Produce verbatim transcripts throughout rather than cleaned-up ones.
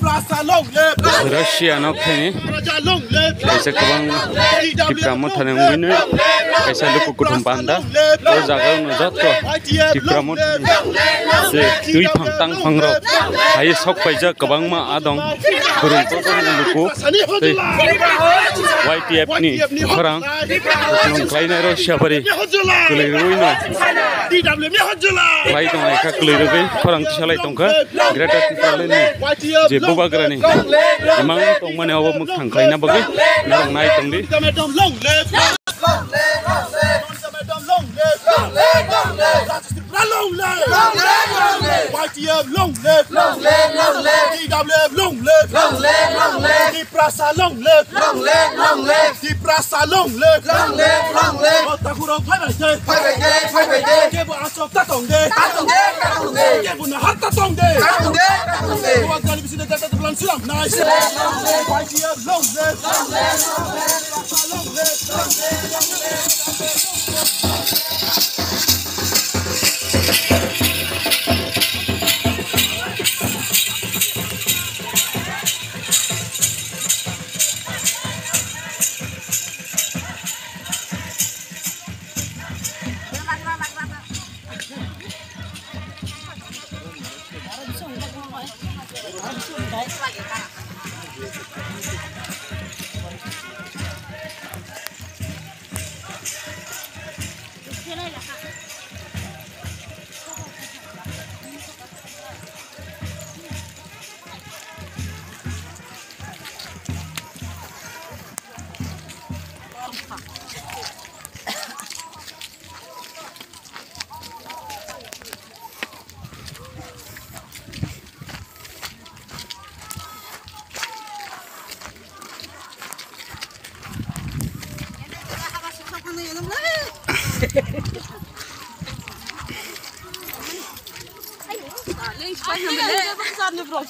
Russia no khaini kaisa kwbang Tipra Motha ni wngwi no kaisa luku kuthum panda o jaga no joto Tipra Motha ni je twi phang tang phang rok hai sok paijak kwbangma adong kwrwng luku tei Y T F ni khorang Nong khlainai rw siapari kwlwi rwino. Khlai tong ai kha kwlwi rwgwi khorang tisalai tong kha. Greater Tipraland ni je bubagrani imang tongmani obo mwkhang khlaina bagwi norok nai tong di. Long live! Long live, long live! Y T F, long live! Long live, long live! T W F, long live! Long live, long live! Tiprasa, long live! Long live, long live! Tiprasa, long live! Long live, long live! O takhurok phai bai de! Phai bai de, phai bai de! Kebo aswk ta tong de! Ta tong de, ta tong de! Kebo nahar ta tong de! Ta tong de, ta tong de! Bubagrani bisingtwi jata plan slam nai! Long live, long live! Y T F, long live! Long live, long live! Tiprasa, long live! Long live, long live!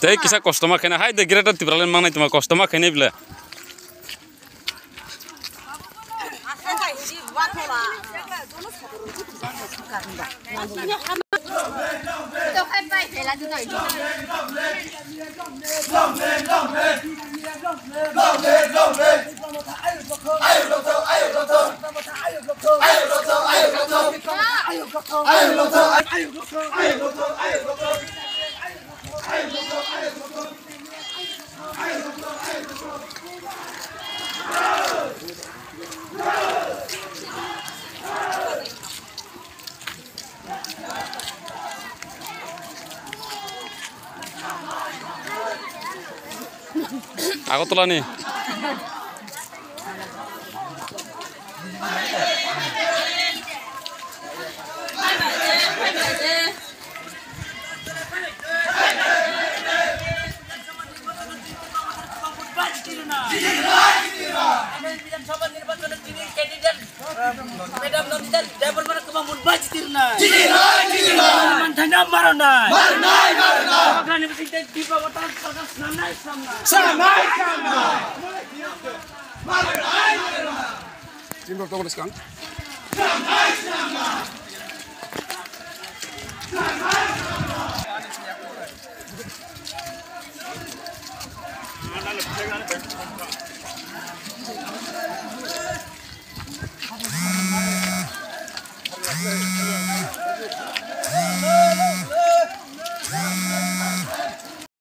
Tei kisa kosto ma khaina hai de Greater Tipraland mangnai tongma kosto ma khainai bwle. Agartala ni. Bidhan Sabha nirbachon Madam Nandita Debbarma no kwbang mun bai jitirnai. Jitirnai, jitirnai. Manthai no maronai. Maronai, maronai. Bagrani bising tei dipa wata sarkar snamnai, snamnai. Snamnai, snamnai. Maronai, maronai. Team of Congress kan. Snamnai, snamnai.